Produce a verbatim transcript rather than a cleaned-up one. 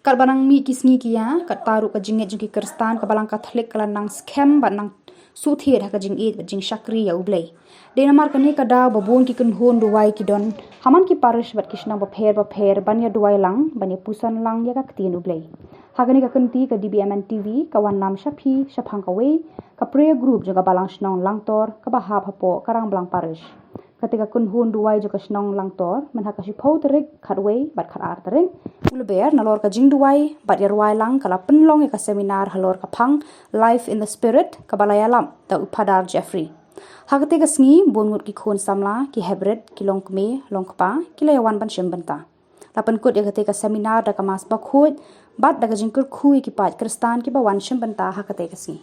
Katba nang mih ki sngi ki ïa, katta ruh ka jingngeit jong ki Khristan kaba lang Katholik ka la nang skhem bad nang sngewthuh ha ka jingïeit bad jingshakri ïa U Blei. Dei namar kane ka daw ba bun ki kynhun duwai ki don ha man ki parish bad ki shnong bapher bapher ban ïa duwai lang, ban ïa puson lang ïa ka ktien U Blei. Ha kane ka kynti ka D B M N T V ka wan nam sha phi shaphang kawei ka prayer group jong ka Balang Shnong Langtor kaba hap hapoh ka Rangblang Parish. Kata ka kynhun duwai jong ka shnong Langtor, mynha ka shiphew tarik, khatwei bad khatar tarik u Lber, nalor ka jingduwai bad ïa rwai lang, ka la pynlong ïa ka seminar halor ka phang Life in the Spirit kaba la ïalap da u Phadar Jeffrey. Ha kata ka sngi bun ngut ki khun samla, ki heprit, ki longkmie longkpa ki la ïawan ban shim bynta. La pynkut ïa kata ka seminar da ka Mass bakhuid bad da ka jingkyrkhu ïa ki paid Khristan kiba wan shim bynta ha kata ka sngi.